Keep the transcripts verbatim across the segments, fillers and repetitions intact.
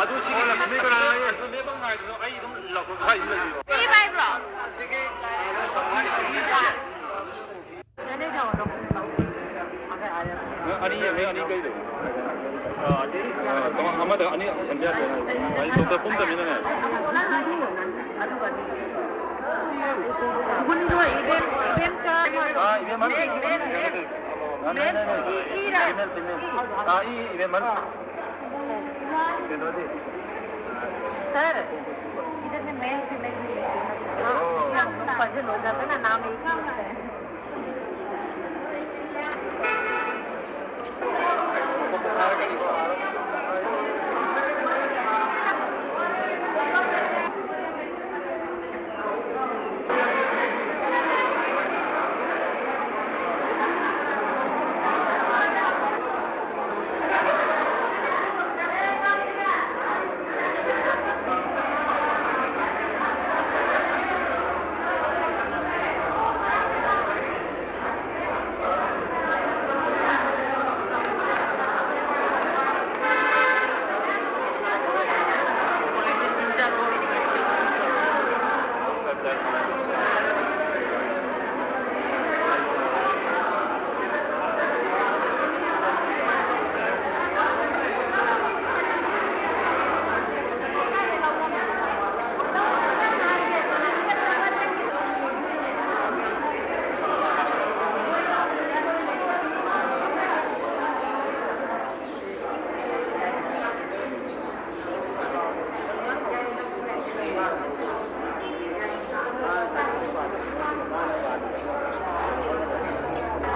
ꯑꯗꯨ ꯁꯤꯒꯤ ꯂꯛꯁꯃꯤ ꯀꯅꯥ ꯂꯩ? ꯑꯗꯨ ꯂꯦꯞꯄ ꯉꯥꯏꯗꯅ ꯑꯩ ꯑꯗꯨꯝ ꯂꯥꯎꯊꯣꯛ ꯍꯥꯏ ꯑꯗꯨꯝ ꯂꯩꯕꯤꯔꯣ꯫ ꯃꯤ ꯄꯥꯏꯕ꯭ꯔꯣ? ꯑꯅꯤ ꯌꯦꯡꯉꯦ, ꯑꯅꯤ ꯀꯩꯗꯧ? ꯑꯥ, ꯑꯃꯗ ꯑꯅꯤ ꯍꯟꯕ ꯌꯥꯗꯦ꯫ ꯑꯩ ꯗꯣꯛꯇꯔ ꯄꯨꯝꯗꯕꯅꯤꯅꯅꯦ꯫ ꯑꯥ, ꯏꯕꯦꯝꯃ꯫ ꯏꯕꯦꯝꯃ, ꯏꯕꯦꯝꯃ꯫ ꯑꯥ, ꯏ, ꯏ, ꯏꯕꯦꯝꯃ꯫ ꯑꯥ, ꯏ, ꯏꯕꯦꯝꯃ꯫ ꯀꯩꯅꯣꯗꯤ? सर, इधर में मेल फीमेल भी लेते हैं सर। हाँ, ओह। हम लोग पजल हो जाता है ना, नाम एक ही होता है।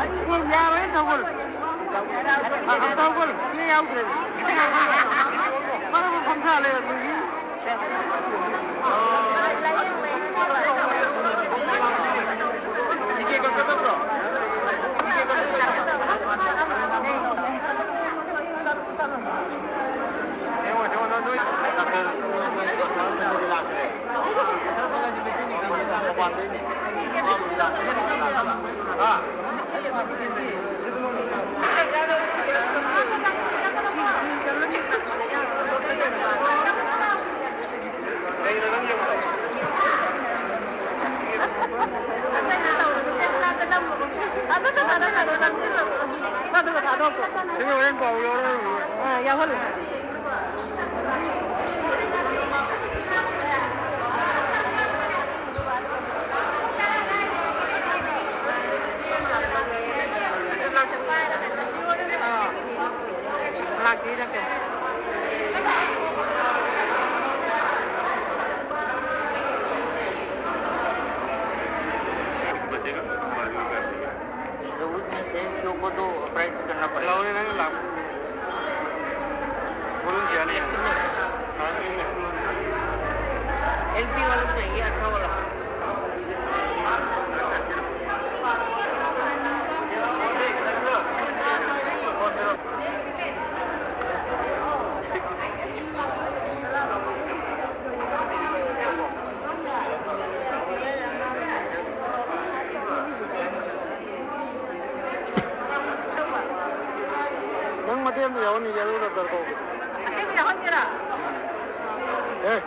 ꯑꯩ ꯌꯥꯔꯣꯏ ꯊꯧꯒꯜ꯫ ꯊꯧꯒꯜ ꯏꯆꯦ ꯌꯥꯎꯗ꯭ꯔꯗꯤ꯫ ꯃꯔꯝ ꯑꯃ ꯐꯝꯊ ꯂꯩꯔꯝꯃꯤꯁꯤ꯫ ꯇꯤꯀꯦꯠ ꯀꯛꯀꯗꯕ꯭ꯔꯣ? ꯇꯤꯀꯦꯠ ꯀꯛꯀꯗꯕ꯭ꯔꯣ? ꯌꯦꯡꯉꯣ, ꯌꯦꯡꯉꯣ, ꯅꯣꯏ, ꯅꯣꯏ ꯗꯥꯛꯇꯔ ꯂꯥꯛꯈ꯭ꯔꯦ꯫ ꯃꯄꯥꯟꯗꯩꯅꯦ꯫ ꯅꯠꯇꯦ, ꯅꯠꯇꯦ, ꯅꯠꯇꯦ, ꯅꯠꯇꯦ, ꯅꯠꯇꯦ, ꯊꯥꯗꯣꯛꯀꯣ꯫ ꯁꯤꯗꯤ ꯍꯣꯔꯦꯟ ꯄꯥꯎ ꯌꯥꯎꯔꯛꯑꯣ꯫ ꯑꯥ, ꯌꯥꯎꯍꯜꯂꯨ꯫ तो उसमें से इसको दो प्राइस करना पड़ेगा। लाओ, नहीं, नहीं, लाओ। बोलो क्या नहीं है? हाँ, नहीं, नहीं। एलपी वाला चाहिए, अच्छा वाला। ꯅꯪ ꯃꯇꯦꯛ ꯑꯃ ꯌꯥꯎꯍꯟꯅꯤꯡꯉꯦ, ꯑꯗꯨ ꯗꯥꯛꯇꯔ ꯀꯧꯒꯦ꯫ ꯑꯁꯦꯡꯕ ꯌꯥꯎꯍꯟꯒꯦꯔꯥ? ꯑꯦ꯫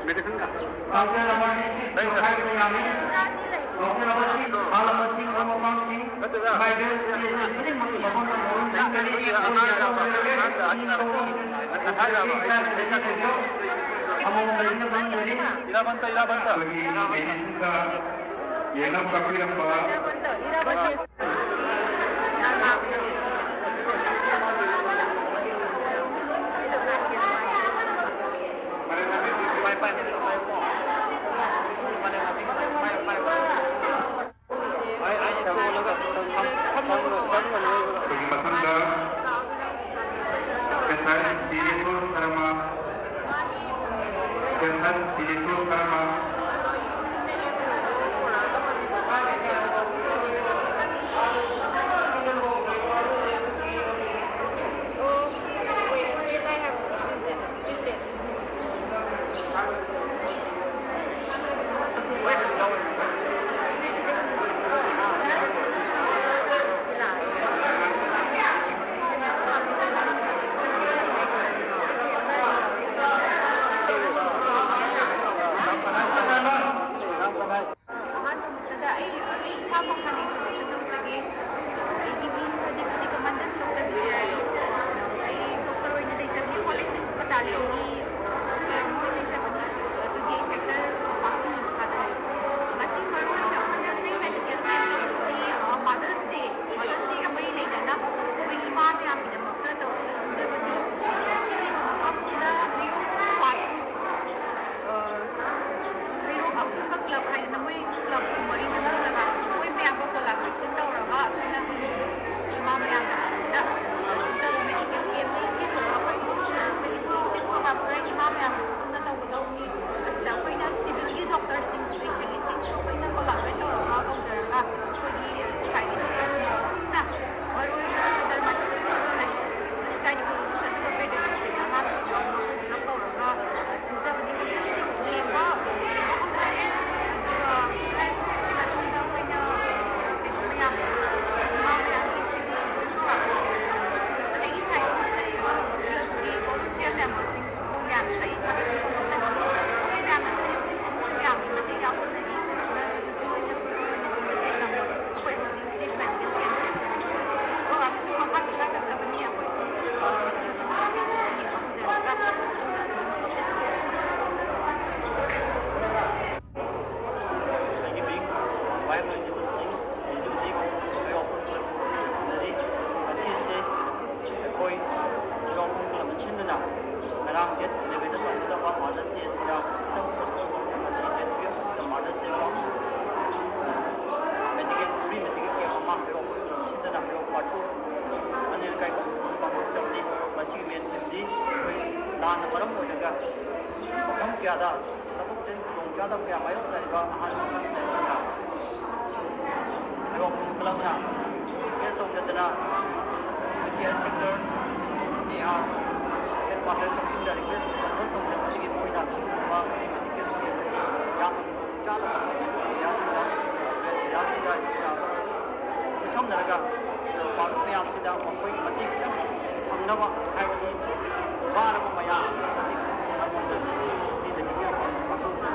ꯃꯦꯗꯤꯁꯤꯟꯒ꯫ ꯏꯔꯥꯕꯟꯇ, ꯏꯔꯥꯕꯟꯇ꯫ ꯑꯩꯈꯣꯏꯒꯤ ꯃꯦꯗꯤꯁꯤꯟꯒ ꯌꯦꯡꯅꯕ ꯀꯛꯄꯤꯔꯝꯕ꯫ ꯑꯩꯈꯣꯏꯒꯤ ꯃꯊꯪꯗ ꯀꯦꯟꯁꯔ ꯗꯤꯂꯤꯄꯨꯔ ꯀꯔꯃ, ꯀꯦꯟꯁꯔ ꯗꯤꯂꯤꯄꯨꯔ ꯀꯔꯃ꯫ ꯃꯥꯂꯦꯝꯒꯤ ꯗꯣꯛꯇꯔ ꯑꯃ ꯑꯣꯏꯅ ꯂꯩꯖꯕꯅꯤ꯫ ꯑꯗꯨꯒꯤ ꯁꯦꯛꯇꯔ ꯀꯥꯎꯟꯁꯤꯜꯒꯤ ꯃꯈꯥꯗ ꯂꯩ꯫ ꯉꯁꯤ ꯃꯔꯨꯑꯣꯏꯅ ꯑꯩꯈꯣꯏꯅ ꯐ꯭ꯔꯤ ꯃꯦꯗꯤꯀꯦꯜ ꯀꯦꯝꯞ ꯇꯧꯕꯁꯤ, ꯑ, ꯃꯥꯗꯔꯁ ꯗꯦ, ꯃꯥꯗꯔꯁ ꯗꯦꯒ ꯃꯔꯤ ꯂꯩꯅꯅ ꯑꯩꯈꯣꯏ ꯏꯃꯥ ꯃꯌꯥꯝꯒꯤꯗꯃꯛꯇ ꯇꯧꯔꯒ ꯁꯤꯟꯖꯕꯅꯤ꯫ ꯁꯤꯒꯤ ꯃꯐꯝꯁꯤꯗ ꯍꯩꯔꯣꯛ ꯄꯥꯔꯠ ꯇꯨ, ꯑ, ꯍꯩꯔꯣꯛ ꯑꯄꯨꯟꯕ ꯀ꯭ꯂꯕ ꯍꯥꯏꯗꯅ ꯃꯣꯏ ꯀ꯭ꯂꯕ ꯃꯔꯤ ꯄꯨꯜꯂꯒ ꯃꯣꯏ ꯃꯌꯥꯝꯒ ꯀꯣꯂꯥꯕꯣꯔꯦꯁꯟ ꯇꯧꯔꯒ ꯑꯩꯈꯣꯏꯅ ꯍꯧꯖꯤꯛ ꯏꯃꯥ ꯃꯌꯥꯝꯒꯤꯗꯃꯛꯇ ꯁꯤꯟꯖꯕ ꯃꯦꯗꯤꯀꯦꯜ ꯀꯦꯝꯞꯅꯤ꯫ ꯁꯤ ꯂꯣꯏꯔꯒ ꯑꯩꯈꯣꯏ ꯐꯦꯂꯤꯁꯤꯇꯦꯁꯟ ꯄ꯭ꯔꯣꯒ꯭ꯔꯥꯝ ꯈꯔ ꯏꯃꯥ ꯃꯌꯥꯝꯒꯤꯁꯨ ꯄꯨꯟꯅ ꯇꯧꯒꯗꯧꯕꯅꯤ꯫ ꯑꯁꯤꯗ ꯑꯩꯈꯣꯏꯅ ꯁꯤꯚꯤꯜꯒꯤ ꯗꯣꯛꯇꯔꯁꯤꯡ, ꯁ꯭ꯄꯦꯁꯤꯌꯦꯂꯤꯁꯁꯤꯡꯁꯨ ꯑꯩꯈꯣꯏꯅ ꯀꯣꯂꯥꯕꯣꯔꯦꯠ ꯇꯧꯔꯒ ꯀꯧꯖꯔꯒ ꯑꯩꯈꯣꯏꯒꯤ ꯁꯤꯐꯥꯏꯒꯤ ꯗꯣꯛꯇꯔꯁꯤꯡꯒ ꯄꯨꯟꯅ ꯃꯔꯨꯑꯣꯏꯅ ꯗꯔꯃꯥꯇꯣꯂꯣꯖꯤꯁ, ꯍꯥꯏꯗꯤ ꯁ꯭ꯄꯦꯁꯤꯌꯦꯂꯤꯁ ꯒꯥꯏꯅꯤꯀꯣꯂꯣꯖꯤꯁ, ꯑꯗꯨꯒ ꯄꯦꯗꯤꯌꯥꯇ꯭ꯔꯤꯁꯤꯌꯟ ꯑꯉꯥꯡꯁꯤꯡ ꯌꯥꯎꯅ ꯑꯩꯈꯣꯏ ꯄꯨꯂꯞ ꯀꯧꯔꯒ ꯁꯤꯟꯖꯕꯅꯤ꯫ ꯍꯧꯖꯤꯛ ꯍꯧꯖꯤꯛ ꯌꯦꯡꯕ, ꯌꯦꯡꯕ ꯍꯧꯖꯔꯦ꯫ ꯑꯗꯨꯒ ꯁꯤ ꯃꯇꯨꯡꯗ ꯑꯩꯈꯣꯏꯅ, ꯑ, ꯀꯩꯅꯣ ꯃꯌꯥꯝ, ꯏꯃꯥ ꯃꯌꯥꯝꯒꯤ ꯐꯦꯂꯤꯁꯤꯇꯦꯁꯟ ꯄ꯭ꯔꯣꯒ꯭ꯔꯥꯝꯁꯨ ꯇꯧꯖꯒꯅꯤ꯫ ꯑꯗꯒꯤ ꯁꯥꯏꯠꯁꯤꯗ ꯂꯩꯔꯤꯕ ꯀ꯭ꯂꯕꯀꯤ ꯚꯣꯂꯨꯟꯇꯤꯌꯔ ꯃꯦꯝꯕꯔꯁꯤꯡ, ꯃꯣꯏ ꯃꯌꯥꯝꯁꯨ ꯑꯩ ꯊꯥꯒꯠꯄ ꯐꯣꯡꯗꯣꯛꯆꯅꯤꯡꯉꯤ꯫ ꯑꯩꯈꯣꯏ ꯃꯌꯥꯝꯅ ꯁꯤꯟꯕꯁꯤꯡꯁꯦ ꯃꯣꯏ ꯃꯌꯥꯝꯒꯤ ꯃꯇꯦꯡ ꯌꯥꯎꯗꯅꯗꯤ ꯁꯛꯁꯦꯁꯐꯨꯜ ꯑꯣꯏꯅ, ꯐ꯭ꯔꯨꯠꯐꯨꯜ ꯑꯣꯏꯅ ꯁꯤꯟꯕꯁꯦ ꯉꯝꯃꯣꯏ꯫ ꯑꯩꯈꯣꯏ ꯍꯧꯖꯤꯛ ꯍꯧꯖꯤꯛ ꯃꯦꯗꯤꯀꯦꯜ ꯀꯦꯝꯞꯁꯦ ꯄ꯭ꯔꯣꯒ꯭ꯔꯥꯝꯁꯨ ꯃꯈꯥ ꯆꯠꯊꯒꯗꯕꯅꯤ꯫ ꯑꯩꯈꯣꯏꯁꯨ, ꯑ, ꯃꯊꯪ ꯃꯊꯪ ꯄ꯭ꯔꯣꯁꯦꯁꯁꯤꯡꯁꯦ ꯌꯦꯡꯕ ꯍꯧꯖꯔꯒ ꯃꯇꯨꯡꯗ ꯑꯗꯨꯝ ꯑꯞꯗꯦꯠ ꯇꯧꯖꯔꯛꯀꯦ꯫ ꯑꯩꯒꯤ ꯃꯤꯡ ꯚꯥꯏ ꯃꯟꯖꯨꯟ ꯁꯤꯡ, ꯍꯧꯖꯤꯛ ꯍꯧꯖꯤꯛ ꯂꯩꯕꯥꯛ ꯄꯨꯝꯕꯗ ꯈꯨꯔꯨꯝꯖꯔꯤ꯫ ꯉꯁꯤꯁꯦ ꯑꯩꯈꯣꯏ ꯂꯩꯕꯥꯛ ꯄꯨꯝꯕ ꯁꯤꯟꯗꯨꯅ ꯉꯔꯥꯡ ꯗꯦꯠ ꯏꯂꯦꯚꯦꯟꯗ ꯇꯧꯒꯗꯕ ꯃꯥꯗꯔꯁ ꯗꯦ ꯑꯁꯤꯗ ꯈꯤꯇꯪ ꯄꯣꯁꯄꯣꯟ ꯇꯧꯗꯨꯅ ꯉꯁꯤ ꯗꯦꯠ ꯇꯨꯌꯦꯜꯞ ꯑꯁꯤꯗ ꯃꯥꯗꯔꯁ ꯗꯦ ꯀꯣ ꯃꯦꯗꯤꯀꯦꯜ, ꯐ꯭ꯔꯤ ꯃꯦꯗꯤꯀꯦꯜ ꯀꯦꯝꯞ ꯑꯃ ꯂꯩꯕꯥꯛ ꯄꯨꯝꯕ ꯁꯤꯟꯗꯨꯅ ꯂꯩꯕꯥꯛ ꯄꯥꯔꯠ ꯇꯨ ꯑꯅꯤꯔꯛ ꯀꯥꯏ ꯄꯥꯡꯊꯣꯛꯆꯕꯅꯤ꯫ ꯃꯁꯤꯒꯤ ꯃꯦꯟ ꯊꯤꯝꯗꯤ ꯑꯩꯈꯣꯏ ꯂꯥꯟꯅ ꯃꯔꯝ ꯑꯣꯏꯔꯒ ꯃꯐꯝ ꯀꯌꯥꯗ ꯆꯠꯊꯣꯛ ꯆꯠꯁꯤꯟ ꯈꯨꯗꯣꯡꯆꯥꯗꯕ ꯀꯌꯥ ꯃꯥꯌꯣꯛꯅꯔꯤꯕ ꯑꯍꯜꯁꯤꯡ ꯑꯁꯤꯗ ꯑꯩꯈꯣꯏꯅ ꯍꯩꯔꯣꯛ ꯀ꯭ꯂꯕꯅ ꯔꯤꯀ꯭ꯋꯦꯁ ꯇꯧꯖꯗꯅ ꯑꯩꯈꯣꯏꯒꯤ health sector, A R, headquarter ꯀꯛꯆꯤꯡꯗ ꯔꯤꯀ꯭ꯋꯦꯁ ꯀꯝꯄꯣꯁ ꯇꯧꯖꯕꯗꯒꯤ ꯃꯣꯏꯅ ꯑꯁꯤꯒꯨꯝꯕ ꯃꯦꯗꯤꯀꯦꯜ ꯀꯦꯝꯞ ꯑꯁꯤ ꯌꯥꯝꯅ ꯈꯨꯗꯣꯡꯆꯥꯗꯕ ꯑꯦꯔꯤꯌꯥꯁꯤꯡꯗ, ꯔꯨꯔꯦꯜ ꯑꯦꯔꯤꯌꯥꯁꯤꯡꯗ ꯑꯩꯈꯣꯏꯅ ꯈꯨꯠꯁꯝꯅꯔꯒ ꯄꯥꯡꯂꯨꯞ ꯃꯌꯥꯝꯁꯤꯗ ꯃꯈꯣꯏꯒꯤ ꯃꯇꯦꯡ ꯈꯤꯇꯪ ꯐꯪꯅꯕ, ꯍꯥꯏꯕꯗꯤ ꯋꯥꯔꯕ ꯃꯌꯥꯝꯁꯤꯒꯤ ꯃꯇꯦꯡ ꯈꯤꯇꯪ ꯐꯪꯅꯕ ꯍꯥꯏꯅ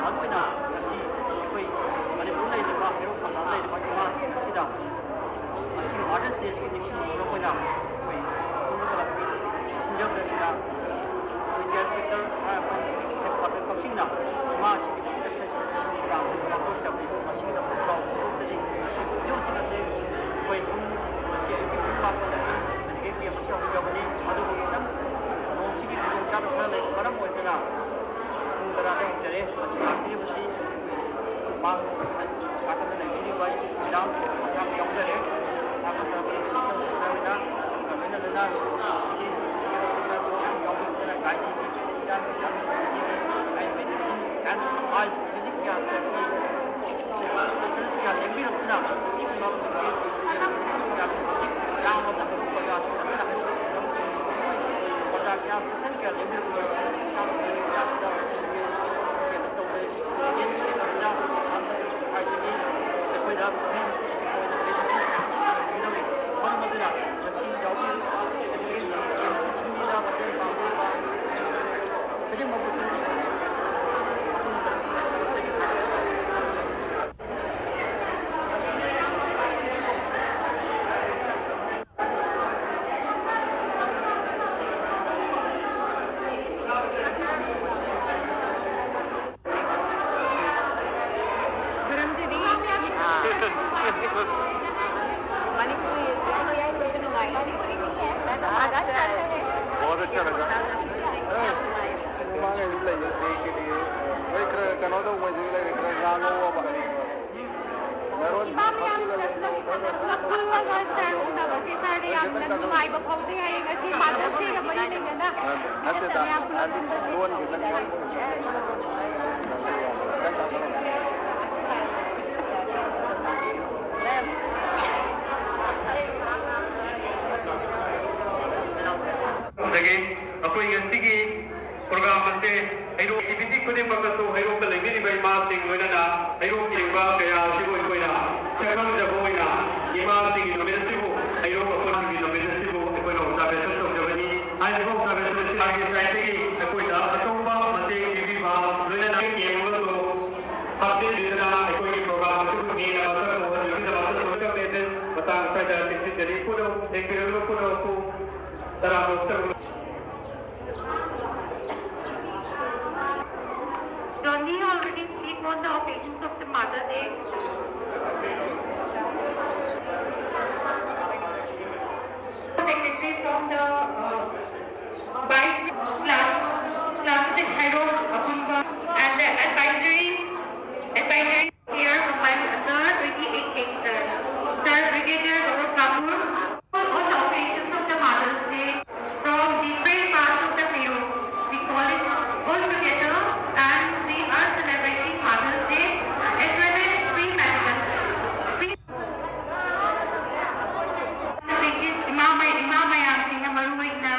ꯃꯔꯨꯑꯣꯏꯅ ꯉꯁꯤ ꯑꯩꯈꯣꯏ ꯃꯅꯤꯄꯨꯔꯗ ꯂꯩꯔꯤꯕ, ꯍꯩꯔꯣꯛ ꯄꯟꯊꯥꯗ ꯂꯩꯔꯤꯕ ꯏꯃꯥꯁꯤꯡ ꯑꯁꯤꯗ ꯉꯁꯤ ꯃꯥꯗꯔꯁ ꯗꯦꯁꯤꯒꯤ ꯅꯤꯡꯁꯤꯡꯕ ꯑꯣꯏꯅ ꯑꯩꯈꯣꯏ ꯄꯨꯝꯅꯃꯛ ꯀ꯭ꯂꯕꯀꯤ ꯁꯤꯟꯖꯕ ꯑꯁꯤꯗ ꯑꯩꯈꯣꯏ ꯀꯛꯆꯤꯡꯅ ꯏꯃꯥꯁꯤꯒꯤꯗꯃꯛꯇ ꯐꯦꯁꯤꯂꯤꯇꯦꯁꯟ ꯄ꯭ꯔꯣꯒ꯭ꯔꯥꯝꯁꯤ ꯄꯥꯡꯊꯣꯛꯆꯕꯅꯤ꯫ ꯃꯁꯤꯒꯤꯗꯃꯛꯇ ꯆꯥꯎꯅ ꯐꯣꯡꯗꯣꯛꯆꯔꯤ꯫ ꯉꯁꯤ ꯍꯧꯖꯤꯛ ꯍꯧꯖꯤꯛ ꯑꯁꯦ ꯑꯩꯈꯣꯏ ꯄꯨꯡ, ꯉꯁꯤ ꯑꯌꯨꯛꯀꯤ ꯄꯨꯡ ꯃꯥꯄꯟꯗꯒꯤ ꯃꯦꯗꯤꯀꯦꯜ ꯀꯦꯝ ꯑꯁꯤ ꯍꯧꯖꯕꯅꯤ꯫ ꯑꯗꯨꯕꯨ ꯈꯤꯇꯪ ꯅꯣꯡꯁꯤꯒꯤ ꯈꯨꯗꯣꯡꯆꯥꯗꯕ ꯈꯔ ꯂꯩꯕ ꯃꯔꯝ ꯑꯣꯏꯗꯨꯅ ꯄꯨꯡ ꯇꯔꯥꯗ ꯍꯧꯖꯔꯦ꯫ ꯃꯁꯤ ꯂꯥꯛꯄꯤꯔꯤꯕꯁꯤ ꯃꯥꯡ ꯅꯥꯀꯟꯗ ꯂꯩꯕꯤꯔꯤꯕ ꯃꯦꯗꯥꯝ ꯃꯁꯥꯃꯛ ꯌꯥꯎꯖꯔꯦ꯫ ꯃꯁꯥꯃꯛ ꯇꯔꯥꯄꯤ ꯃꯦꯗꯤꯀꯦꯜ ꯑꯣꯐꯤꯁꯥꯔ ꯑꯣꯏꯅ, ꯑꯗꯨꯒ ꯂꯣꯏꯅ ꯂꯣꯏꯅ ꯑꯩꯈꯣꯏꯒꯤ ꯁꯤꯒꯤ ꯑꯣꯐꯤꯁꯥꯔꯁꯤꯡ ꯃꯌꯥꯝ ꯌꯥꯎꯕꯤꯔꯛꯇꯅ ꯒꯥꯏꯅꯤꯒꯤ, ꯐꯤꯖꯤꯁꯤꯌꯥꯟ, ꯒꯥꯏꯅꯣꯀꯣꯂꯣꯖꯤꯒꯤ, ꯑꯩ ꯃꯦꯗꯤꯁꯤꯟ ꯑꯦꯟ ꯑꯥꯏꯁ ꯀ꯭ꯂꯤꯅꯤꯛ ꯀꯌꯥ, ꯑꯩꯈꯣꯏꯒꯤ ꯏꯁꯄꯦꯁꯤꯌꯦꯂꯤꯁ ꯀꯌꯥ ꯂꯦꯡꯕꯤꯔꯛꯇꯨꯅ ꯑꯁꯤꯒꯨꯝꯕ ꯃꯈꯣꯏꯒꯤ ꯍꯧꯖꯤꯛ ꯌꯥꯝꯂꯕꯗ ꯍꯧꯖꯤꯛ ꯄ꯭ꯔꯖꯥꯁꯤꯡ ꯅꯠꯇꯅ ꯍꯧꯖꯤꯛ ꯄ꯭ꯔꯖꯥ ꯀꯌꯥ, ꯁꯦꯛꯁꯟ ꯀꯌꯥ ꯂꯦꯡꯕꯤꯔꯛꯇꯨꯅ ꯁꯤꯒꯨꯝꯕ ꯀꯌꯥꯁꯤꯗ ꯀꯦꯝ ꯑꯁꯤ ꯇꯧꯕ ꯂꯩ꯫ ꯀꯦꯝ ꯑꯁꯤꯗ ꯁꯥꯇ꯭ꯔꯁꯤꯡ ꯍꯥꯏꯕꯗꯤ ꯑꯩꯈꯣꯏꯗ ꯐ꯭ꯔꯤ ꯑꯣꯏꯅ ꯃꯦꯗꯤꯁꯤꯟ ꯀꯌꯥ ꯑꯃꯁꯨ ꯐꯪꯍꯟꯕꯤꯗꯧꯔꯤ꯫ ꯃꯔꯝ ꯑꯗꯨꯅ ꯉꯁꯤ ꯌꯥꯎꯕꯤꯔꯤꯕ ꯃꯦꯗꯤꯀꯦꯜ ꯀꯦꯝ ꯑꯁꯤ ꯁꯤꯟꯕꯤꯗ ꯃꯇꯦꯡ ꯄꯥꯡꯕꯤꯔꯤꯕ ꯈꯨꯗꯤꯡꯃꯛꯄꯨꯁꯨ ꯃꯐꯝ ꯀꯔꯝꯕ ꯇꯔꯝꯗꯒꯤ ꯊꯥꯒꯠꯆꯔꯤ꯫ ꯃꯅꯤꯄꯨꯔꯤ ꯌꯥꯏꯐ ꯌꯥꯏꯐꯕꯁꯨ ꯅꯨꯡꯉꯥꯏ꯫ बहुत अच्छा लगा। ꯃꯃꯥꯡꯉꯩꯗꯤ ꯂꯩꯌꯦ, ꯕꯦꯒꯀꯤꯗꯤ ꯍꯣꯏ, ꯈꯔ ꯀꯩꯅꯣ ꯇꯧꯕꯩꯗꯤ ꯂꯩꯔꯦ, ꯈꯔ ꯉꯥꯡꯉꯧꯕ꯫ ꯏꯃꯥ ꯃꯌꯥꯝ ꯄꯨꯂꯞ ꯄꯨꯜꯂꯒ ꯁꯥꯔ ꯎꯅꯕꯁꯦ ꯁꯥꯔꯗ ꯌꯥꯝꯅ ꯅꯨꯡꯉꯥꯏꯕ ꯐꯥꯎꯖꯩ꯫ ꯍꯌꯦꯡ ꯉꯁꯤ ꯃꯥꯗꯔꯁ ꯗꯦꯒ ꯃꯔꯤ ꯂꯩꯅꯅ ꯃꯌꯥꯝ ꯄꯨꯂꯞ ꯄꯨꯟꯕꯁꯦ꯫ ꯑꯗꯒꯤ ꯑꯩꯈꯣꯏ ꯉꯁꯤꯒꯤ ꯄ꯭ꯔꯣꯒ꯭ꯔꯥꯝ ꯑꯁꯦ ꯍꯩꯔꯣꯛ ꯑꯦꯛꯇꯤꯚꯤꯇꯤ ꯈꯨꯗꯤꯡꯃꯛꯇꯁꯨ ꯍꯩꯔꯣꯛꯇ ꯂꯩꯕꯤꯔꯤꯕ ꯏꯃꯥꯁꯤꯡ ꯂꯣꯏꯅꯅ ꯍꯩꯔꯣꯛꯀꯤ ꯑꯣꯏꯕ ꯀꯌꯥ ꯑꯁꯤꯕꯨ ꯑꯩꯈꯣꯏꯅ ꯁꯛꯈꯪꯖꯕ ꯑꯣꯏꯅ ꯏꯃꯥꯁꯤꯡꯒꯤ ꯅꯨꯃꯤꯠ ꯑꯁꯤꯕꯨ ꯍꯩꯔꯣꯛ ꯑꯩꯈꯣꯏꯒꯤ ꯅꯨꯃꯤꯠ ꯑꯁꯤꯕꯨ ꯑꯩꯈꯣꯏꯅ ꯑꯣꯕꯖꯥꯔꯕꯦꯁꯟ ꯇꯧꯖꯕꯅꯤ꯫ ꯍꯥꯏꯔꯤꯕ ꯑꯣꯕꯖꯥꯔꯕꯦꯁꯟ ꯑꯁꯤ ꯁꯥꯏꯠꯇꯒꯤ ꯑꯩꯈꯣꯏꯗ ꯑꯆꯧꯕ ꯃꯇꯦꯡ ꯄꯤꯕꯤꯕ ꯂꯣꯏꯅꯅ ꯌꯦꯡꯕꯁꯨ ꯍꯥꯞꯆꯤꯟꯕꯤꯗꯅ ꯑꯩꯈꯣꯏꯒꯤ ꯄ꯭ꯔꯣꯒ꯭ꯔꯥꯝ ꯑꯁꯤꯕꯨ ꯍꯦꯟꯅ ꯃꯁꯛ ꯈꯪꯕ ꯍꯧꯍꯟꯕꯒꯤꯗꯃꯛꯇ ꯃꯇꯥꯡ ꯑꯁ꯭ꯋꯥꯏꯗ ꯇꯦꯛꯁꯤꯟꯖꯔꯤ꯫ ꯄꯨꯝꯅꯃꯛ ꯊꯦꯡꯕꯤꯔꯕ ꯄꯨꯝꯅꯃꯛꯄꯨ ꯇꯔꯥꯃꯨꯛ ꯇꯔꯨꯛ Secretary from the uh, vice class, class of the Khairong Apunga, and the advisory, advisory here by the twenty-eight sector, Sir Brigadier Gaurav Kapoor. All the occasions of the Mother's Day from different parts of the Peru. We call it all together and we are celebrating Mother's Day as well as free medical. Free ꯏꯃꯥ ꯃꯌꯥꯝꯁꯤꯡꯅ ꯃꯔꯨ ꯑꯣꯏꯅ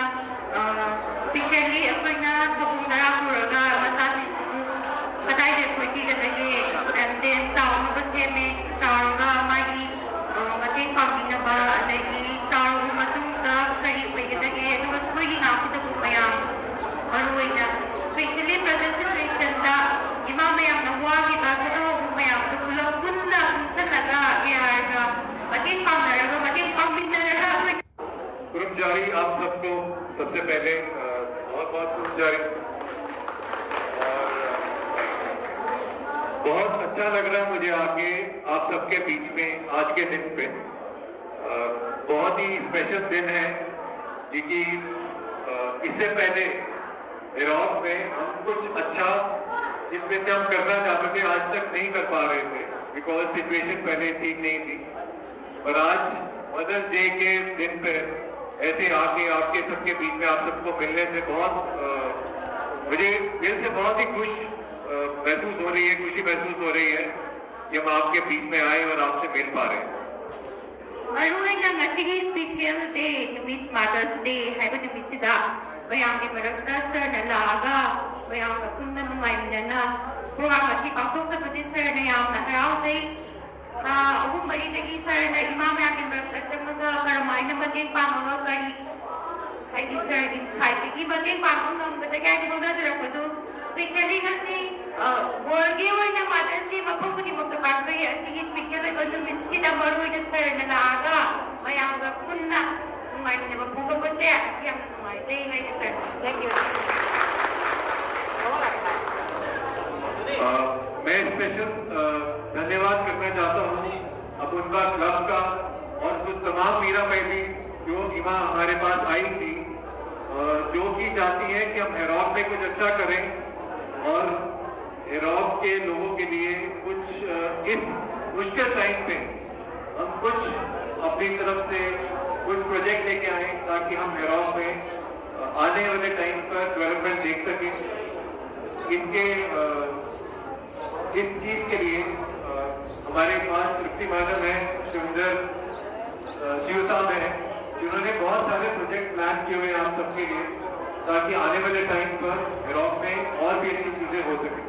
specially ꯑꯩꯈꯣꯏꯅ ꯁꯒꯣꯜ ꯇꯔꯥ ꯄꯨꯔꯒ ꯃꯆꯥꯁꯤꯡꯁꯤꯕꯨ ꯀꯗꯥꯏꯗ ꯁꯣꯏꯈꯤꯒꯗꯒꯦ, and then ꯆꯥꯎꯅꯕ ꯁꯦꯝꯃꯦ꯫ ꯆꯥꯎꯔꯒ ꯃꯥꯒꯤ ꯃꯇꯦꯡ ꯄꯥꯡꯕꯤꯅꯕ, ꯑꯗꯒꯤ ꯆꯥꯎꯔꯕ ꯃꯇꯨꯡꯗ ꯀꯔꯤ ꯑꯣꯏꯒꯗꯒꯦ, ꯑꯗꯨꯒ ꯁꯣꯏꯒꯤ ꯉꯥꯛꯄꯗꯕꯨ ꯃꯌꯥꯝ ꯃꯔꯨꯑꯣꯏꯅ ꯁ꯭ꯄꯦꯁꯦꯜꯂꯤ ꯄ꯭ꯔꯖꯦꯟ ꯁꯤꯆꯨꯋꯦꯁꯟꯗ ꯏꯃꯥ ꯃꯌꯥꯝꯅ ꯋꯥꯈꯤꯕ ꯁꯗꯥꯎꯕ ꯃꯌꯥꯝꯗꯨ ꯄꯨꯂꯞ ꯄꯨꯟꯅ ꯄꯨꯟꯁꯤꯜꯂꯒ ꯌꯥꯔꯒ ꯃꯇꯦꯡ ꯄꯥꯡꯅꯔꯒ ꯃꯇꯦꯡ ꯄꯥꯡꯃꯤꯟꯅꯔꯒ ꯑꯩꯈꯣꯏ ꯀꯨꯔꯨꯝꯖꯥꯔꯤ, आप सबको सबसे पहले बहुत बहुत ꯀꯨꯔꯨꯝꯖꯥꯔꯤ꯫ बहुत अच्छा लग रहा है मुझे आके आप सबके बीच में आज के दिन पे। बहुत ही स्पेशल दिन है, क्योंकि इससे पहले इराक में हम कुछ अच्छा जिसमें से हम करना चाहते थे, आज तक नहीं कर पा रहे थे, बिकॉज सिचुएशन पहले ठीक नहीं थी। पर आज मदर्स डे के दिन पे ऐसे आके आपके सबके बीच में आप सबको मिलने से बहुत मुझे दिल से बहुत ही खुश महसूस हो रही है, खुशी महसूस हो रही है कि हम आपके बीच में आए और आपसे मिल पा रहे हैं। ꯃꯔꯨꯑꯣꯏꯅ ꯉꯁꯤꯒꯤ ꯁ꯭ꯄꯤꯁꯦꯜ ꯗꯦ ꯅꯨꯃꯤꯠ, ꯃꯥꯗꯔꯁ ꯗꯦ ꯍꯥꯏꯕ ꯅꯨꯃꯤꯠꯁꯤꯗ ꯃꯌꯥꯝꯒꯤ ꯃꯔꯛꯇ ꯁꯔꯅ ꯂꯥꯛꯑꯒ ꯃꯌꯥꯝꯒ ꯄꯨꯟꯅ ꯅꯨꯡꯉꯥꯏꯃꯤꯟꯅꯅ ꯄ꯭ꯔꯣꯒ꯭ꯔꯥꯝ ꯑꯁꯤ ꯄꯥꯡꯊꯣꯛꯆꯕꯗꯤ ꯁꯔꯅ ꯌꯥꯝꯅ ꯍꯔꯥꯎꯖꯩ꯫ ꯊꯥ ꯑꯍꯨꯝ ꯃꯔꯤꯗꯒꯤ ꯁꯔꯅ ꯏꯃꯥ ꯃꯌꯥꯝꯒꯤ ꯃꯔꯛꯇ ꯆꯪꯉꯒ ꯀꯔꯝꯍꯥꯏꯅ ꯃꯇꯦꯡ ꯄꯥꯡꯉꯒ ꯀꯔꯤ ꯍꯥꯏꯗꯤ ꯁꯔꯒꯤ ꯁꯥꯏꯠꯇꯒꯤ ꯃꯇꯦꯡ ꯄꯥꯡꯕ ꯉꯝꯒꯗꯒꯦ ꯍꯥꯏꯅ ꯍꯣꯠꯅꯖꯔꯛꯄꯗꯨ ꯁ꯭ꯄꯦꯁꯦꯜꯂꯤ ꯉꯁꯤ ꯋꯥꯔꯜꯒꯤ ꯑꯣꯏꯅ ꯃꯥꯗꯔꯁ ꯗꯦ ꯃꯐꯝ ꯈꯨꯗꯤꯡꯃꯛꯇ ꯄꯥꯡꯊꯣꯛꯏ꯫ ꯑꯁꯤꯒꯤ ꯁ꯭ꯄꯦꯁꯦꯜ ꯑꯣꯏꯕ ꯅꯨꯃꯤꯠꯁꯤꯗ ꯃꯔꯨꯑꯣꯏꯅ ꯁꯔꯅ ꯂꯥꯛꯑꯒ ꯃꯌꯥꯝꯒ ꯄꯨꯟꯅ ꯅꯨꯡꯉꯥꯏꯃꯤꯟꯅꯕ ꯐꯣꯡꯗꯣꯛꯄꯁꯦ ꯑꯁꯤ ꯌꯥꯝꯅ ꯅꯨꯡꯉꯥꯏꯖꯩ ꯍꯥꯏꯅ ꯁꯔ꯫ Thank you. मैं स्पेशल धन्यवाद चाहता हूँ अपुनबा क्लब का और उस तमाम मीरा बहन जो इमा हमारे पास आई थी, अ, जो कि चाहती है कि हम हेरौक में कुछ अच्छा करें और हेरौक के लोगों के लिए कुछ, अ, इस मुश्किल टाइम पे हम कुछ अपनी तरफ से कुछ प्रोजेक्ट लेके आए ताकि हम हेरौक में, अ, आने वाले टाइम पर डेवलपमेंट देख सकें। इसके, अ, इस चीज़ के लिए, अ, हमारे पास तृप्ति मैडम है, शिविंदर, अ, सीओ साहब हैं, जिन्होंने बहुत सारे प्रोजेक्ट प्लान किए हुए हैं आप सबके लिए, ताकि आने वाले टाइम पर हेरौक में और भी अच्छी चीज़ें हो सकें।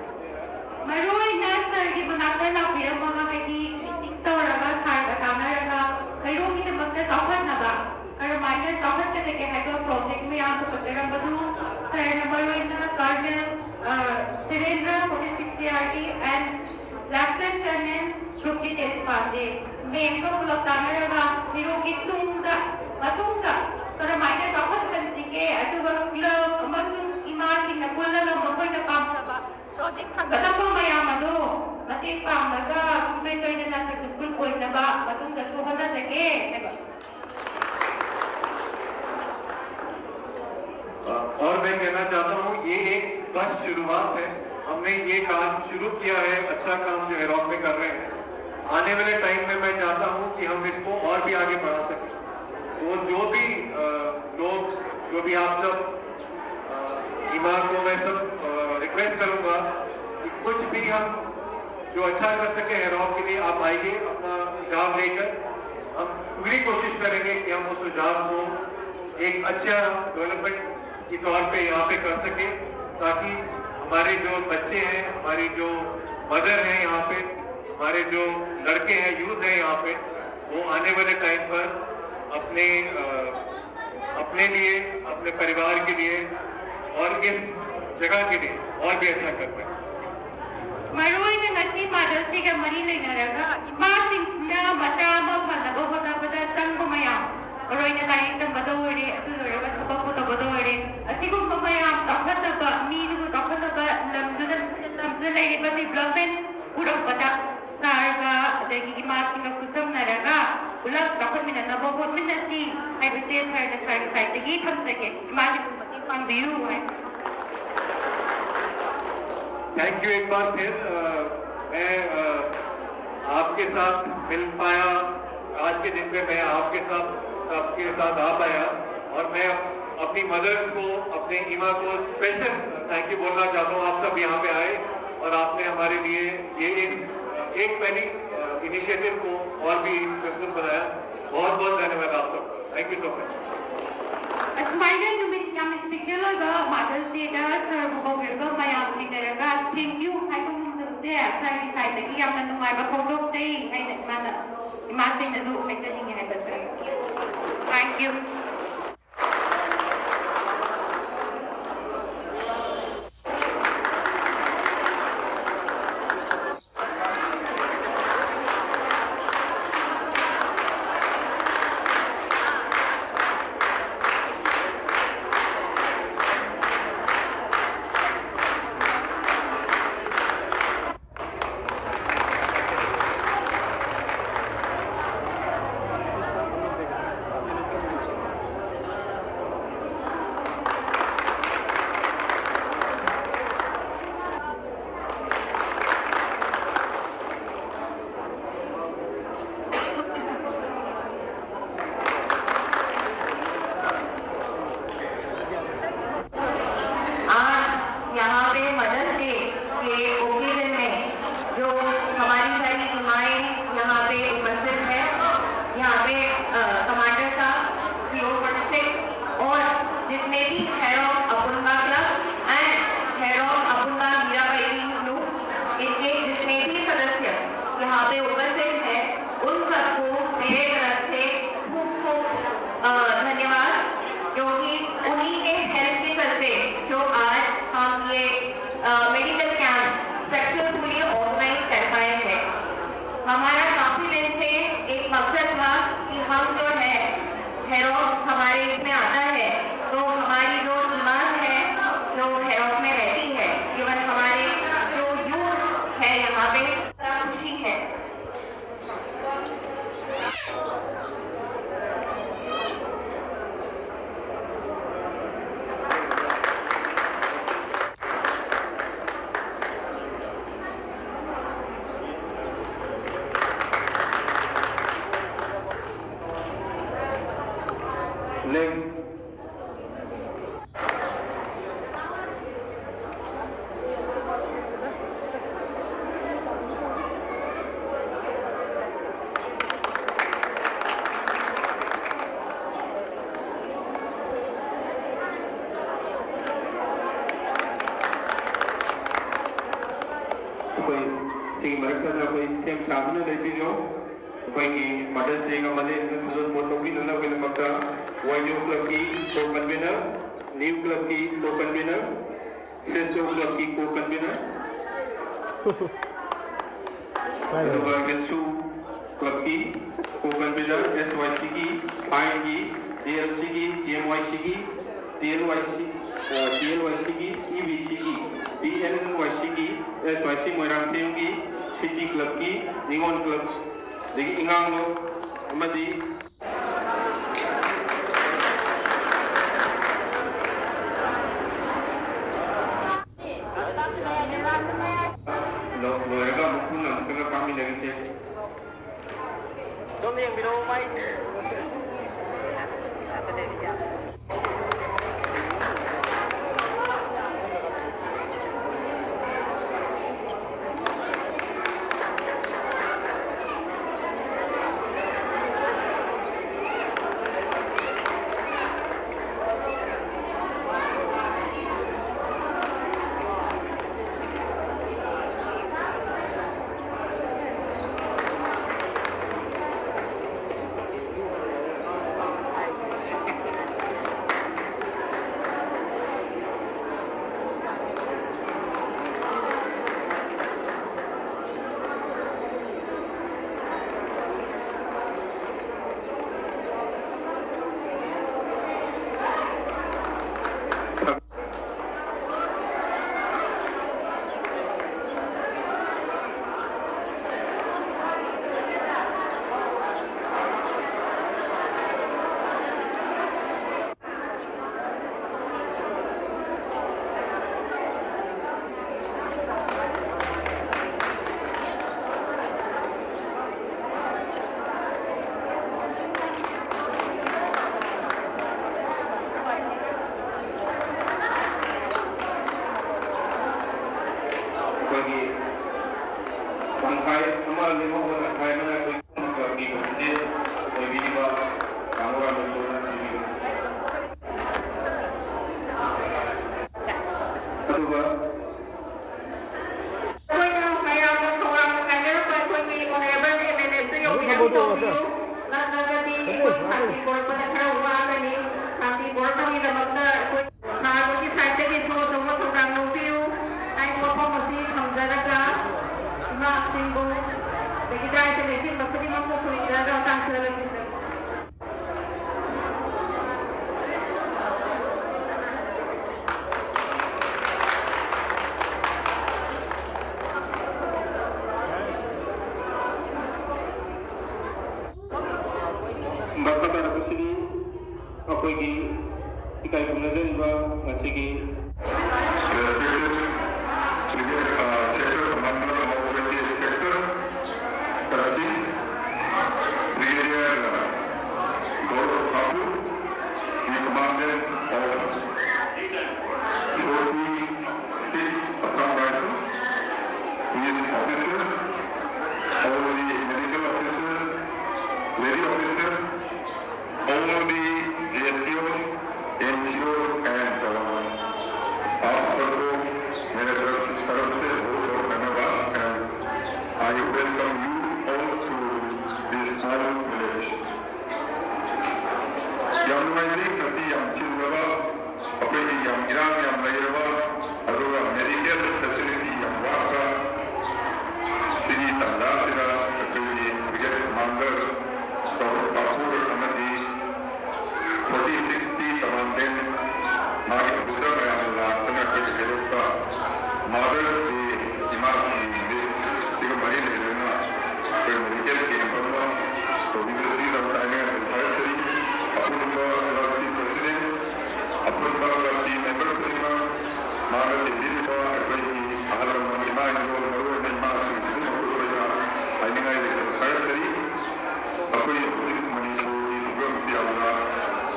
ꯃꯔꯨꯑꯣꯏꯅ ꯁꯔꯒꯤ ꯃꯅꯥꯛꯇ ꯂꯥꯛꯄꯤꯔꯝꯃꯒ ꯍꯥꯏꯗꯤ ꯃꯤꯇꯤꯡ ꯇꯧꯔꯒ ꯁꯥꯔꯒ ꯇꯥꯟꯅꯔꯒ ꯍꯩꯔꯣꯛꯀꯤꯗꯃꯛꯇ ꯆꯥꯎꯈꯠꯅꯕ ꯀꯔꯝꯍꯥꯏꯅ ꯆꯥꯎꯈꯠꯀꯗꯒꯦ ꯍꯥꯏꯕ ꯄ꯭ꯔꯣꯖꯦꯛ ꯃꯌꯥꯝ ꯄꯨꯊꯣꯛꯆꯔꯝꯕꯗꯨ ꯁꯔꯅ ꯃꯔꯨꯑꯣꯏꯅ ꯀꯔꯅꯦꯜ, ꯑ, ꯁꯤꯔꯦꯟꯗ꯭ꯔ forty six C R T and Lieutenant Colonel Group Details ꯄꯥꯟꯗꯦ꯫ ꯃꯦꯝꯒ ꯄꯨꯂꯞ ꯇꯥꯟꯅꯔꯒ ꯍꯩꯔꯣꯛꯀꯤ ꯇꯨꯡꯗ, ꯃꯇꯨꯡꯗ ꯀꯔꯝꯍꯥꯏꯅ ꯆꯥꯎꯈꯠꯍꯟꯁꯤꯒꯦ, ꯑꯗꯨꯒ ꯀ꯭ꯂꯕ ꯑꯃꯁꯨꯡ ꯏꯃꯥꯁꯤꯡꯅ ꯄꯨꯜꯂꯒ ꯃꯈꯣꯏꯅ ꯄꯥꯝꯖꯕ ꯄ꯭ꯔꯣꯖꯦꯛ ꯊꯥꯡꯒꯠꯂꯛꯄ ꯃꯌꯥꯝ ꯑꯗꯣ ꯃꯇꯦꯡ ꯄꯥꯡꯂꯒ ꯁꯨꯡꯁꯣꯏ ꯁꯣꯏꯗꯅ ꯁꯛꯁꯦꯁꯐꯨꯜ ꯑꯣꯏꯅꯕ ꯃꯇꯨꯡꯗꯁꯨ ꯍꯣꯠꯅꯖꯒꯦ ꯍꯥꯏꯕ꯫ और मैं कहना चाहता हूँ, ये एक बस शुरुआत है। हमने ये काम शुरू किया है, अच्छा काम जो हेरौक में कर रहे हैं। आने वाले टाइम में मैं चाहता हूँ कि हम इसको और भी आगे बढ़ा सकें। वो जो भी, अ, लोग, जो भी आप सब, अ, इमा को मैं सब, अ, रिक्वेस्ट करूँगा कि कुछ भी हम जो अच्छा कर सके हेरौक के लिए, आप आइए अपना सुझाव लेकर। हम पूरी कोशिश करेंगे कि हम उस सुझाव को एक अच्छा डेवलपमेंट के तौर पे यहाँ पे कर सके, ताकि हमारे जो बच्चे हैं, हमारी जो मदर हैं यहाँ पे, हमारे जो लड़के हैं, यूथ हैं यहाँ पे, वो आने वाले टाइम पर अपने, अ, अपने लिए, अपने परिवार के लिए और इस जगह के लिए और भी अच्छा कर पाए। ꯃꯔꯨꯑꯣꯏꯅ ꯉꯁꯤ ꯃꯥꯗꯔꯁ ꯗꯦꯒ ꯃꯔꯤ ꯂꯩꯅꯔꯒ ꯏꯃꯥꯁꯤꯡꯁꯤꯅ ꯃꯆꯥ ꯑꯃ ꯐꯅꯕ ꯍꯣꯠꯅꯕꯗ ꯆꯪꯕ ꯃꯌꯥꯝ, ꯃꯔꯨꯑꯣꯏꯅ ꯂꯥꯏꯔꯤꯛ ꯇꯝꯕꯗ ꯑꯣꯏꯔꯦ, ꯑꯗꯨ ꯂꯣꯏꯔꯒ ꯊꯕꯛꯄꯨ ꯇꯧꯕꯗ ꯑꯣꯏꯔꯦ, ꯑꯁꯤꯒꯨꯝꯕ ꯃꯌꯥꯝ ꯆꯥꯎꯈꯠꯅꯕ, ꯃꯤꯗꯨꯕꯨ ꯆꯥꯎꯈꯠꯅꯕ, ꯂꯝꯗꯨꯗ, ꯂꯝꯁꯤꯗ ꯂꯩꯔꯤꯕ ꯗꯤꯕ꯭ꯂꯞꯃꯦꯟ ꯄꯨꯔꯛꯄꯗ ꯁꯥꯔꯒ ꯍꯣꯠꯃꯤꯟꯅꯁꯤ ꯍꯥꯏꯕꯁꯦ ꯁꯔꯅ ꯁꯔꯒꯤ ꯁꯥꯏꯠꯇꯒꯤ ꯊꯝꯖꯒꯦ꯫ ꯏꯃꯥꯁꯤꯡꯁꯨ ꯃꯇꯦꯡ ꯄꯥꯡꯕꯤꯌꯨ ꯍꯥꯏ꯫ थैंक यू एक बार फिर। अ, मैं अ, आपके साथ मिल पाया। आज के दिन पे मैं आपके साथ सबके साथ आ पाया और मैं अपनी मदर्स को, अपने इमा को स्पेशल थैंक यू बोलना चाहता हूँ। आप सब यहाँ पे आए और आपने हमारे लिए ये इस एक पहली इनिशिएटिव को और भी सक्सेसफुल बनाया। बहुत बहुत धन्यवाद आप सबको। Thank you so much. ꯑꯁꯨꯃꯥꯏꯅ ꯅꯨꯃꯤꯠ ꯌꯥꯝꯅ ꯏꯁꯄꯤꯁꯦꯜ ꯑꯣꯏꯕ ꯃꯥꯗꯔꯁ ꯗꯦꯗ ꯁꯔꯕꯨ ꯀꯧꯕꯤꯔꯒ ꯃꯌꯥꯝ ꯊꯦꯡꯅꯔꯒ ꯊꯦꯡꯛ ꯌꯨ ꯍꯥꯏꯕ ꯉꯝꯖꯕꯁꯦ ꯁꯔꯒꯤ ꯁꯥꯏꯠꯇꯒꯤ ꯌꯥꯝꯅ ꯅꯨꯡꯉꯥꯏꯕ ꯐꯣꯡꯗꯣꯛꯆꯩ ꯍꯥꯏꯅ ꯏꯃꯥꯅ ꯏꯃꯥꯁꯤꯡꯅꯁꯨ ꯍꯥꯏꯖꯅꯤꯡꯉꯤ ꯍꯥꯏꯕꯁꯦ꯫ Thank you. ꯑꯩꯈꯣꯏ ꯁꯤꯒꯤ ꯃꯔꯛꯇ ꯑꯩꯈꯣꯏ ꯁꯦꯝ ꯁꯥꯗꯨꯅ ꯂꯩꯕꯤꯔꯣ꯫ ꯑꯩꯈꯣꯏꯒꯤ Mother's Day ꯑꯃꯗꯤ ꯈꯨꯗꯣꯜ ꯄꯣꯠ ꯂꯧꯕꯤꯅꯅꯕꯒꯤꯗꯃꯛꯇ ꯋꯥꯏꯖꯣ ꯀ꯭ꯂꯕꯀꯤ ꯀꯣ ꯀꯟꯚꯤꯅꯔ, ꯅ꯭ꯌꯨ ꯀ꯭ꯂꯕꯀꯤ ꯀꯣ ꯀꯟꯚꯤꯅꯔ, ꯁꯦꯁꯣ ꯀ꯭ꯂꯕꯀꯤ ꯀꯣ ꯀꯟꯚꯤꯅꯔ, ꯑꯗꯨꯒ ꯍꯦꯟꯁꯨ ꯀ꯭ꯂꯕꯀꯤ ꯀꯣ ꯀꯟꯚꯤꯅꯔ, ꯑꯦꯁ ꯋꯥꯏ ꯁꯤꯒꯤ, ꯐꯥꯏꯟꯒꯤ, ꯖꯤ ꯑꯦꯜ ꯁꯤꯒꯤ, ꯖꯤ ꯑꯦꯝ ꯋꯥꯏ ꯁꯤꯒꯤ, ꯇꯤ ꯑꯦꯜ ꯋꯥꯏ ꯁꯤ, ꯑ, ꯇꯤ ꯑꯦꯜ ꯋꯥꯏ ꯁꯤꯒꯤ, ꯏ ꯕꯤ ꯁꯤꯒꯤ, ꯕꯤ ꯑꯦꯟ ꯋꯥꯏ ꯁꯤꯒꯤ, ꯑꯦꯁ ꯋꯥꯏ ꯁꯤ ꯃꯣꯏꯔꯥꯡꯊꯦꯝꯒꯤ, ꯁꯤꯇꯤ ꯀ꯭ꯂꯕꯀꯤ, ꯅꯤꯉꯣꯜ ꯀ꯭ꯂꯕ, ꯑꯗꯒꯤ ꯏꯉꯥꯡꯂꯣ ꯑꯃꯗꯤ ꯂꯣ-, ꯂꯣꯏꯔꯒ ꯑꯃꯨꯛ ꯄꯨꯟꯅ ꯑꯃꯨꯛꯇꯒ ꯄꯥꯡꯃꯤꯟꯅꯔꯤꯁꯦ꯫ ꯁꯣꯝꯗ ꯌꯦꯡꯕꯤꯔꯛꯑꯣ, ꯃꯥꯏ꯫ ꯑꯩꯈꯣꯏꯒꯤ ꯇꯪꯈꯥꯏ ꯑꯃ ꯂꯦꯝꯍꯧꯕ ꯇꯪꯈꯥꯏ ꯑꯃꯅ ꯑꯩꯈꯣꯏ ꯀ꯭ꯂꯕꯀꯤ ꯄ꯭ꯔꯁꯤꯗꯦꯟ ꯑꯣꯏꯕꯤꯔꯤꯕ ꯇꯥꯃꯣ ꯔꯥꯃꯦꯁꯣꯔꯅ ꯊꯝꯕꯤꯕꯅꯤ꯫ ꯑꯗꯨꯒ ꯃꯈꯥ ꯇꯥꯔꯛꯄꯁꯤꯗꯤ ꯑꯩꯈꯣꯏꯒꯤ ꯏꯀꯥꯏ ꯈꯨꯝꯅꯖꯔꯤꯕ ꯉꯁꯤꯒꯤ Respected Brigade, uh, Sector Commander of twentieth Sector, Kassim, Brigadier, uh, Gaurav Thakur, the Commandant of forty-six Assam Rifles, his officers, all the medical officers, lady officers, all the J S Os, N G Os and jawans. आप सबको मेरे तरफ से, तरफ से बहुत बहुत धन्यवाद and I welcome you all to this small village. ꯌꯥꯝ ꯅꯨꯡꯉꯥꯏꯖꯩ, ꯉꯁꯤ ꯌꯥꯝ ꯆꯤꯜꯂꯕ, ꯑꯩꯈꯣꯏꯒꯤ ꯌꯥꯝ ꯏꯔꯥꯡ ꯌꯥꯝ ꯂꯩꯔꯕ, ꯑꯗꯨꯒ medical facility ꯌꯥꯝ ꯋꯥꯠꯄ ꯁꯤꯒꯤ ꯇꯥꯟꯖꯥꯁꯤꯗ ꯑꯩꯈꯣꯏꯒꯤ Brigade Commander Doctor Thakur ꯑꯃꯗꯤ forty-six ꯀꯤ Commandant ꯃꯥꯒꯤ officer ꯃꯌꯥꯝ ꯂꯥꯛꯇꯅ ꯑꯩꯈꯣꯏꯒꯤ ꯍꯦꯔꯣꯛꯇ Mother's Day, ꯏꯃꯥꯁꯤꯡꯒꯤ ꯅꯨꯃꯤꯠ ꯁꯤꯒ ꯃꯔꯤ ꯂꯩꯅꯅ ꯑꯩꯈꯣꯏ medical camp ꯑꯃ ꯇꯧꯕꯤꯕꯁꯤꯒꯤꯗꯃꯛꯇ ꯍꯥꯏꯅꯤꯡꯉꯥꯏ ꯊꯥꯒꯠꯆꯔꯤ꯫ ꯑꯄꯨꯟꯕ club ꯀꯤ president, ꯑꯄꯨꯟꯕ club ꯀꯤ member ꯈꯨꯗꯤꯡꯃꯛ, ꯃꯥꯅ ꯇꯤꯟꯕꯤꯔꯤꯕ ꯑꯩꯈꯣꯏꯒꯤ ꯑꯍꯜ ꯂꯃꯟ, ꯏꯃꯥ ꯏꯟꯗꯣꯜ, ꯃꯔꯨꯑꯣꯏꯅ ꯏꯃꯥꯁꯤꯡ ꯈꯨꯗꯤꯡꯃꯛꯄꯨꯁꯨ ꯑꯩꯅ ꯍꯥꯏꯅꯤꯡꯉꯥꯏ ꯂꯩꯇꯅ ꯊꯥꯒꯠꯆꯔꯤ꯫ ꯑꯩꯈꯣꯏ ꯍꯧꯖꯤꯛ ꯃꯅꯤꯄꯨꯔꯒꯤ ꯐꯤꯕꯝꯁꯤ ꯌꯥꯝꯅ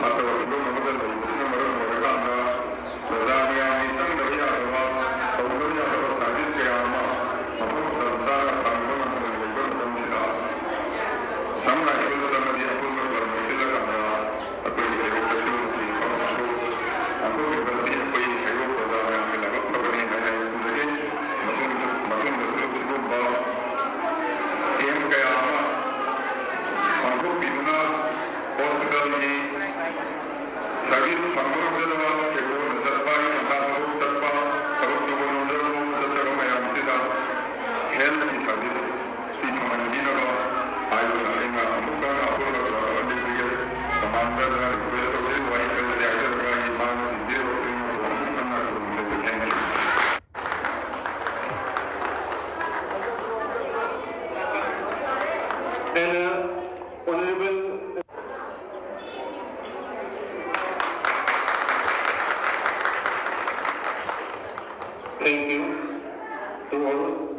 ꯐꯠꯇꯕ ꯐꯤꯕꯝ ꯑꯃꯗ ꯂꯩꯕꯁꯤꯅ ꯃꯔꯝ ꯑꯣꯏꯔꯀꯥꯟꯗ ꯄ꯭ꯔꯖꯥ ꯃꯌꯥꯝꯒꯤ ꯆꯪꯗꯕ ꯌꯥꯗꯕ, ꯇꯧꯗꯕ ꯌꯥꯗꯕ service ꯀꯌꯥ ꯑꯃ ꯃꯐꯝ ꯃꯇꯝ ꯆꯥꯅ ꯐꯪꯕ ꯉꯝꯗꯅ ꯂꯩꯕ ꯃꯇꯝꯁꯤꯗ, Assam Rifles ꯑꯃꯗꯤ ꯑꯄꯨꯟꯕ club ꯅ ꯁꯤꯜꯂꯀꯥꯟꯗ ꯑꯩꯈꯣꯏꯒꯤ ꯍꯦꯔꯣ ꯐꯦꯁꯇꯤꯚꯦꯜ ꯑꯃꯁꯨ ꯑꯩꯈꯣꯏꯒꯤ Thank you to all.